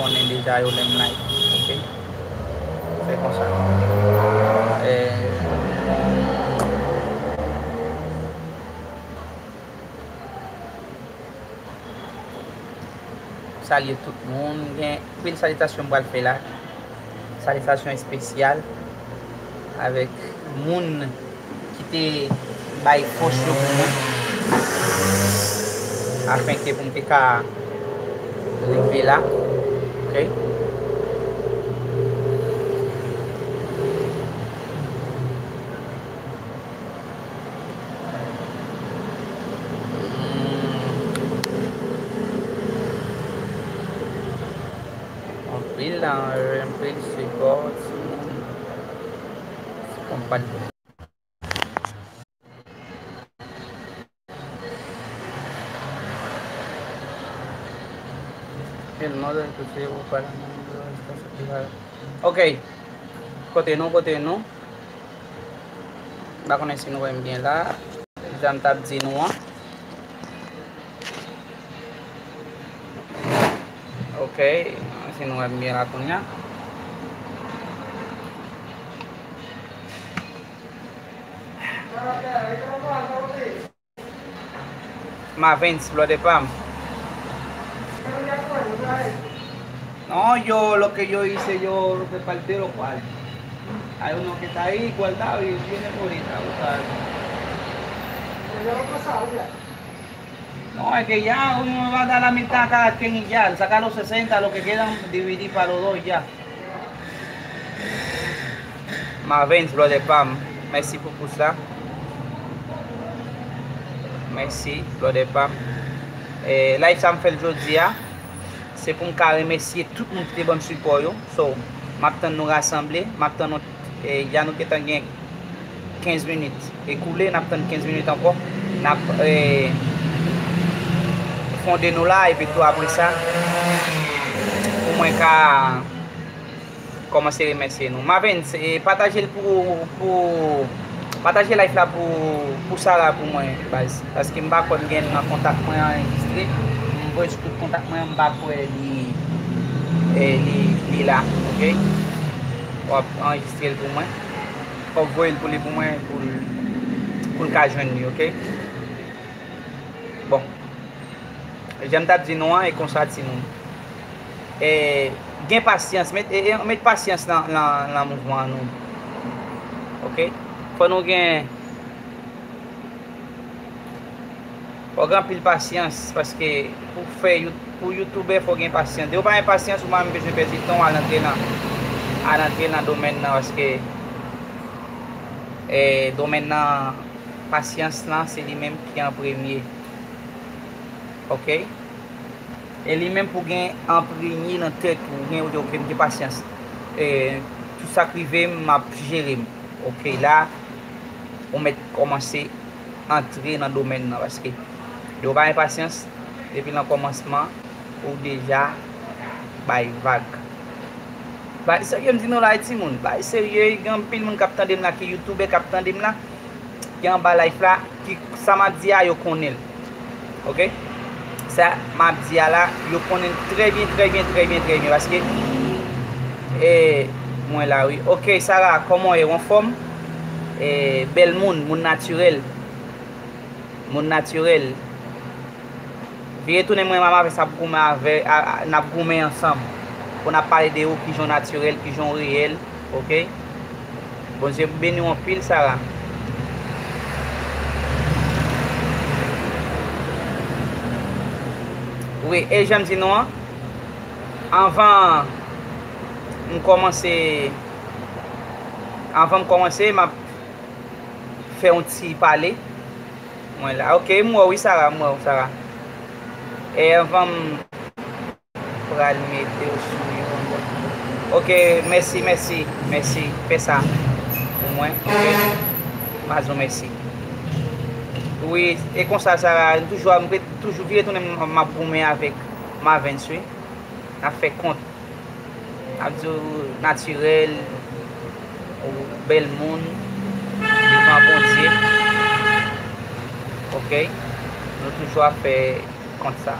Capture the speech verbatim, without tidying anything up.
konnen deja yo lè m live, ok? Se konsa. Eh, Salye tout moun. Gen anpil salitasyon m pral fè la. Salitasyon espesyal avèk moun ki te bay fòs yo pou mwen, afenke pou m te ka rive la. Ok? Anpil, anpil sipò, timoun. Konprann. Ok. Kote nou, kote nou? M pa konnen si nou wè m byen la. Jan m t ap di nou an. Ok, si nou wè m byen la kounye a. Mavens, blòdè pa m. No, yo, lo que yo hice, yo, lo que parte, lo cual. Hay uno que está ahí guardado y viene por ahí a buscar. No, es que ya uno va a dar la mitad a cada quien y ya. Saca los sesenta, lo que quedan, dividir para los dos y ya. Mavens, blòdè pa m, mèsi pou pous la. Mèsi, blòdè pa m. Eh, live sa m fè l jodi a, se pou m ka remèsye tout moun ki te ban m sipò yo. So, m ap tann nou rasanble, m ap tann nou, eh, ya nou gentan gen kenz minit ekoule, n ap tann kenz minit ankò. N ap, eh, fonde nou la, epi tou apre sa, pou mwen ka kòmanse remèsye nou. Mavens, eh, pataje l pou, pou, pataje live la pou, pou Sara pou mwen, baz. Paske m pa kwè m gen nan kontak mwen anrejistre. M voye sou tout kontak mwen, m pa kwè li, eh, li, li la, ok? W ap anrejistre l pou mwen. W ap voye l pou li pou mwen, pou l, pou l ka jwenn li, ok? Bon. Jan m t ap di nou an, e konsa, timoun. E, gen pasyans, met, e, e, met pasyans nan, nan, nan mouvman an nou. Ok? Fò nou gen, fò gen anpil pasyans, paske pou fè You-, pou youtubè, fò gen pasyans. Depi w pa gen pasyans, ou pa menm bezwen pèdi tan w al antre nan, al antre nan domèn nan, paske, e, domèn nan, pasyans lan, se li menm ki an premye. Ok? E li menm pou gen an premye nan tèt ou, gen ou di, ok, m gen pasyans. E, tout sa k rive m, m ap jere m. Ok, la, ou mèt kòmanse antre nan domèn nan, paske depi w pa gen pasyans, depi nan kòmansman, ou deja bay vag. Bay serye, m di nou la, timoun. Bay serye, gen anpil moun k ap tande m la, ki youtubè k ap tande m la, ki anba live la, ki sa m ap di a, yo konnen l. Ok? Sa m ap di a la, yo konnen l trè byen, trè byen, trè byen, trè byen, paske, e, mwen la, wi. Ok, Sara, kòman w ye? W anfòm? E, bèl moun, moun natirèl. Moun natirèl. Vire tounen mwen, Mama Vens ap goumen avè, a, a, n ap goumen ansanm. Pou n ap pale de ou, kijan w natirèl, kijan w reyèl, ok? Bondye beni w anpil, Sara. Wi, e jan m di nou an, anvan m kòmanse, anvan m kòmanse, m ap fè yon ti pale. Mwen la. Ok, m wè w wi, Sara, m wè w, Sara. E anvan m pral mete w sou yon bò. Ok, mèsi, mèsi, mèsi. Fè sa pou mwen, ok? M a di w mèsi. Wi, e konsa, Sara, m toujou, m ret toujou vire tounen, m, m ap goumen avèk Mavens, wi. N ap fè kont. N ap di w natirèl, ou bèl moun, devan Bondye. Ok? Nou toujou ap fè kont sa.